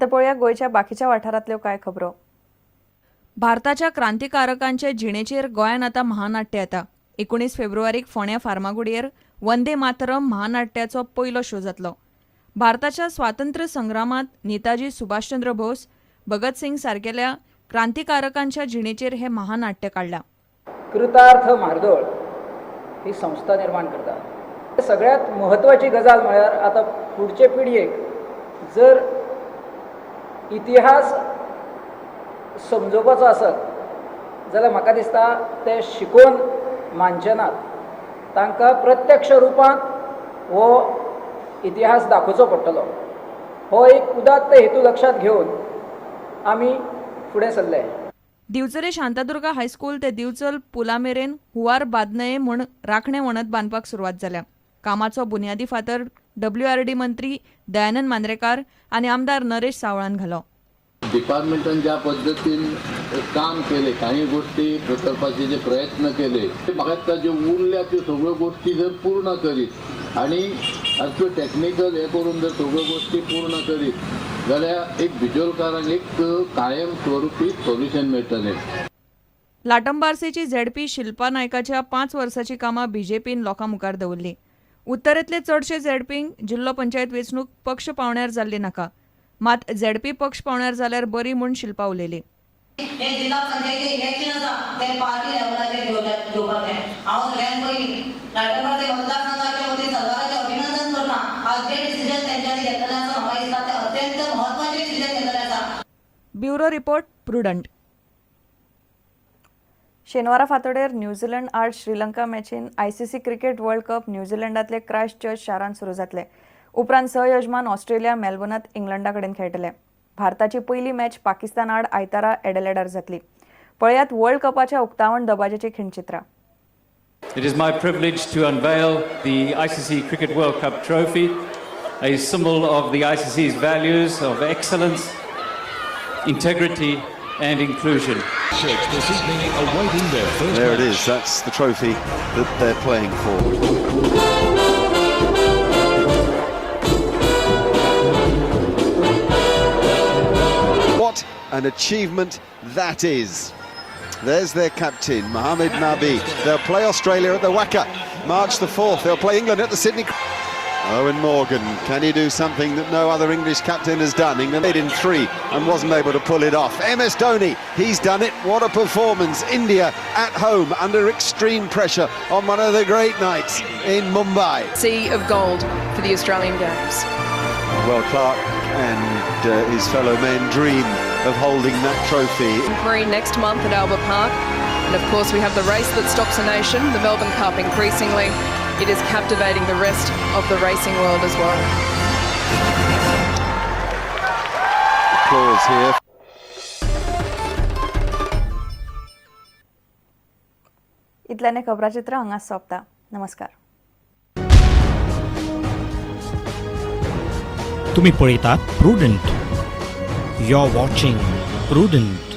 आतां पळोवया गोंयच्या बाकीच्या वाठारांतल्यो कांय खबरो. भारताच्या क्रांतिकारकांचे जिणेचेर गोंयान आतां महानाट्य येता. 19 फेब्रुवारीक फोंड्या फार्मागुडयेर वंदे मातरम महानाट्याचो पयलो शो जातलो. भारताच्या स्वातंत्र्य संग्रामांत नेताजी सुभाषचंद्र बोस, भगतसिंग सारकेल्या क्रांतिकारकांच्या जिणेचेर हें महानाट्य काडलां. कृतार्थ म्हार्दोळ ही संस्था निर्माण करता. सगळ्यांत म्हत्वाची गजाल म्हळ्यार आतां फुडचे पिळगेक जर इतिहास समजोवपाचो आसत जाल्यार म्हाका दिसता ते शिकोवन मानचे नात, तांकां प्रत्यक्ष रुपांत हो इतिहास दाखोवचो पडटलो. हो एक उदात्त हेतू लक्षांत घेवन आमी फुडें सरले. दिवचले शांतादुर्गा हायस्कूल ते दिवचल पुला मेरेन हुंवार बादनये म्हूण राखणे वणत बांदपाक सुरवात जाल्या. कामाचो बुन्यादी फातर डब्ल्यूआरडी मंत्री दयानंद मांद्रेकार आनी आमदार नरेश सावळान घालो. डिपार्टमेंटान ज्या पद्दतीन काम केले, काही गोष्टी प्रकल्पाचे जे प्रयत्न केले, ते म्हाका दिसता ज्यो उरल्या त्यो सगळ्यो गोष्टी जर पूर्ण करीत आणि आजच्यो टॅक्निकल हे करून जर सगळ्यो गोष्टी पूर्ण करीत जाल्यार एक बिजोलकारांक एक कायम स्वरुपी सोल्युशन मेळटलें. लाटंबार्सेची झेडपी शिल्पा नायकाच्या 5 वर्साची कामां बीजेपीन लोकां मुखार दवरली. उत्तरेंतले चडशे झेडपींक जिल्लो पंचायत वेंचणूक पक्ष पावण्यार जाल्ली नाका, मात झेडपी पक्ष पावण्यार जाल्यार बरी म्हूण शिल्पा उलयली. हे जिल्हा पंचायती इलेक्शन आसा ते पार्टी लेवलाचेर घेवपाचें. हांव सगळ्यांत पयलीं लाटंबार्से मतदारसंघाच्या वतीन सरकाराचें अभिनंदन करता. आज जे डिसिजन तेंच्यांनी घेतलेलें आसा म्हाका दिसता ते अत्यंत म्हत्वाचें डिसिजन घेतलेलें आसा. Bureau report, Prudent. शेनवारा फांतोडेर न्यूझीलंड आड श्रीलंका मॅचीन आयसीसी क्रिकेट वर्ल्ड कप न्यूझीलंडांतले क्रायस्ट चर्च शारांत सुरू जातले. उपरांत सहयजमान ऑस्ट्रेलिया मेलबर्नांत इंग्लंडा कडेन खेळटले. भारताची पयली मॅच पाकिस्तान आड आयतारा एडलेडार जातली. पळयात वर्ल्ड कपाच्या उक्तावण दबाज्याची खिणचित्रां. It is my privilege to unveil the ICC Cricket World Cup trophy, a symbol of the ICC's values of excellence, integrity, and inclusion. This evening awaiting their first There it match. is. That's the trophy that they're playing for. What an achievement that is. There's their captain, Mohamed Nabi. They'll play Australia at the WACA, March the 4th. They'll play England at the Sydney. Owen Morgan, can he do something that no other English captain has done? England led in 3 and wasn't able to pull it off. MS Dhoni, he's done it. What a performance. India at home under extreme pressure on one of the great nights in Mumbai. Sea of gold for the Australian Games. Well, Clark and his fellow men dream of holding that trophy. Prix next month at Albert Park. And of course we have the race that stops a nation, the Melbourne Cup. Increasingly it is captivating the rest of the racing world as well. Applause here. इतल्याने खबराचित्र हांगाच सोंपता. नमस्कार. तुम्ही पळयतात Prudent. You are watching Prudent.